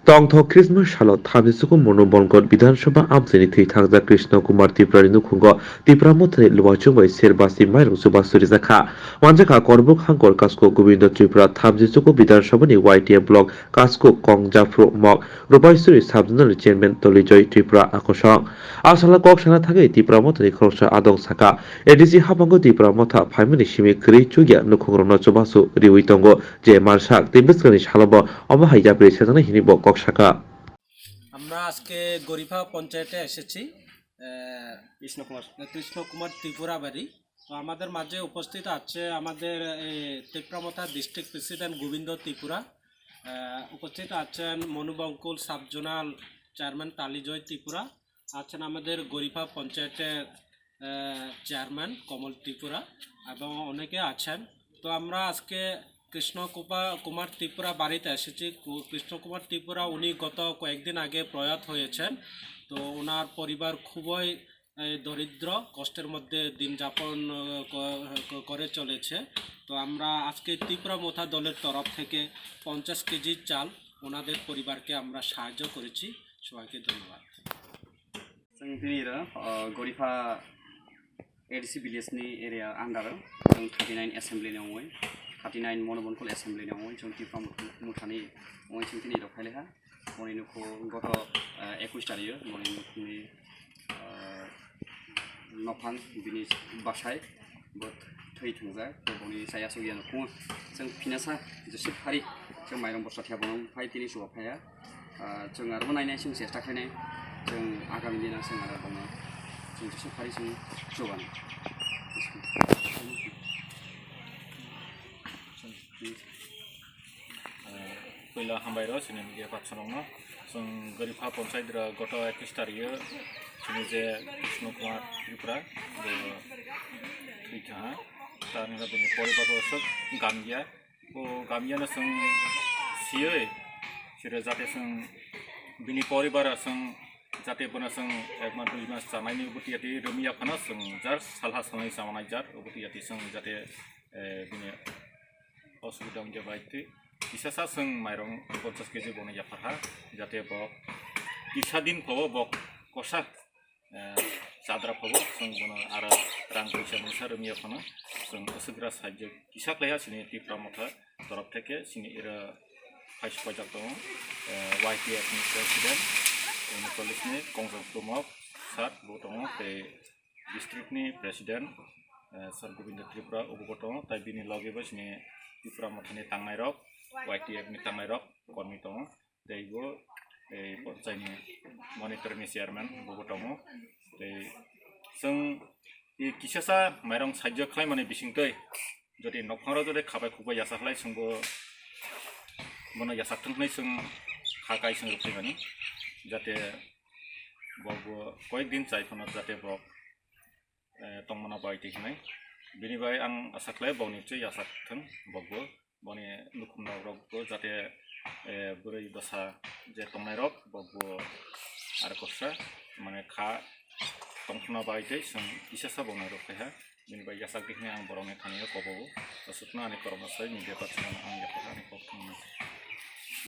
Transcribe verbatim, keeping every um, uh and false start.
Tongthok Christmas salo thamjisuku Monu Bongkot Bidhan Sabha amchaini thwi thangjak Krishna Kumar Tripurani nukhungo Tipra Mothani luachung bai serbasi mairung chubachu rijak kha. Manjakha Korbuk Hangkor Kasko Gobindo Tripura thamjisuku Bidhan Sabhani Y T F block Kasko Kong Japhru Mok Rupaisuri Sub Zonal Chairman Tolijoy Tripura akosong. Asala kok sana thangwi Tipra Mothani khoroksa adong saka A D C habango Tipra Motha phaimani simi kwrwi chukya nukhungrokno chubachu riwi tongo. Je mansak tei bwskanni salobo omo hai yapri sejaknai hinwi bo kok saka. আমরা আজকে গরিফা পঞ্চায়েতে এসেছি, আহ, কৃষ্ণ কুমার। কৃষ্ণ কুমার ত্রিপুরা বাড়ি। তো আমাদের মাঝে উপস্থিত আছে আমাদের এই তিপ্রামথা ডিস্ট্রিক্ট প্রেসিডেন্ট গোবিন্দ ত্রিপুরা, আহ, উপস্থিত আছেন মনুবঙ্কুল সাব জোনাল চেয়ারম্যান তালিজয় ত্রিপুরা, আছেন আমাদের গরিফা পঞ্চায়েতের, আহ, চেয়ারম্যান কমল ত্রিপুরা এবং অনেকে আছেন। তো আমরা আজকে কৃষ্ণ কুপা-, কুমার ত্রিপুরা বাড়িতে এসেছি। কু-, কৃষ্ণ কুমার ত্রিপুরা উনি গত কয়েকদিন আগে প্রয়াত হয়েছেন। তো ওনার পরিবার খুবই, এ, দরিদ্র, কষ্টের মধ্যে দিন যাপন, আহ, ক-, ক-, করে চলেছে। তো আমরা আজকে ত্রিপুরা মথা দলের তরফ থেকে পঞ্চাশ কেজি চাল ওনাদের পরিবারকে আমরা সাহায্য করেছি। সবাইকে ধন্যবাদ। Chwng tini iro, uh, Gorifa A D C village ni area under o, chwng thirty nine assembly ni ongwi, thirty nine Monobonkol assembly ni ongwi, chwng Tipra Motha ni ongwi chwng tini iro phailaha. Boni nukho goto, uh, ekush tario, boni nukhungni, uh, nophang bini bwsai bo thwi thangjak, to boni chaya sugya nukhungo. Chwng phinasa Joseph Hari, chwng mairung bosta thaya bono phai tini chuba phaiya. Ah, chwng aro nainai chwng chesta khainai, chwng agami dino chwng aro bono chwng Joseph Hari chwng chuban. Ah, puila hambai rw chini media patharokno. Chwng Gorifa ponchayat rw goto ekis tario chini je Krishna Kumar Tripura bo thwi thaha. Tani bini poribar bo sok gamya. O gamyano chwng siyoi, sire jate chwng bini poribara chwng jate bono chwng ek mas dui mas chanaini obo tiyati romya phano chwng jar salha salnai chamanai jar obo tiyati chwng jate, eh, bini osubida wngya bai twi kisa sa chwng mairung ponchas keji bono yapharha jate bo kisa din pho bo kosa eh, chadra phobo chwng bono aro rang puisa mungsa romya phano chwng aswkra sahajyo kisa khlaiha chini Tipra Motha torop theke chini ira phai sukhaijak tongo, eh, Y T F ni president, unkollis ni Kongjong Prumok sir bo tongo tei district ni president, eh, sir Gobindo Tripura obo tongo tai bini loge bo chini Tipra Motha ni tangnai rok Y T F ni tangnai rok kormi tongo. Tei bo, eh, ponchai ni monitor ni chairman bo bo tongo. Tei chwng, eh, kisasa mairung sahajyo khlaimani bisingtwi jodi nokphang rok jodi khabai khukbai yasa khlai chwng bo bono yasa thwng hwnwi chwng kha kai chwng rwphaimani. Jate bo bo koyek din chai phano jate bo eh, tongmana bai twi hinwi. Bini bai ang asa khlai boni chwi yasa thwng bokbo. Boni nukhumna rokbo jate, eh, bwrwi bwsa je tongnai rok bokbo ar kosa mane kha tongthokna bai twi chwng kisa sa boknai rok kaiha. Bini bai yasa twi hinwi ang borokni thani o kobo. Aswkno ani kormo sai media patharokno ang yaphar ani kok thangma.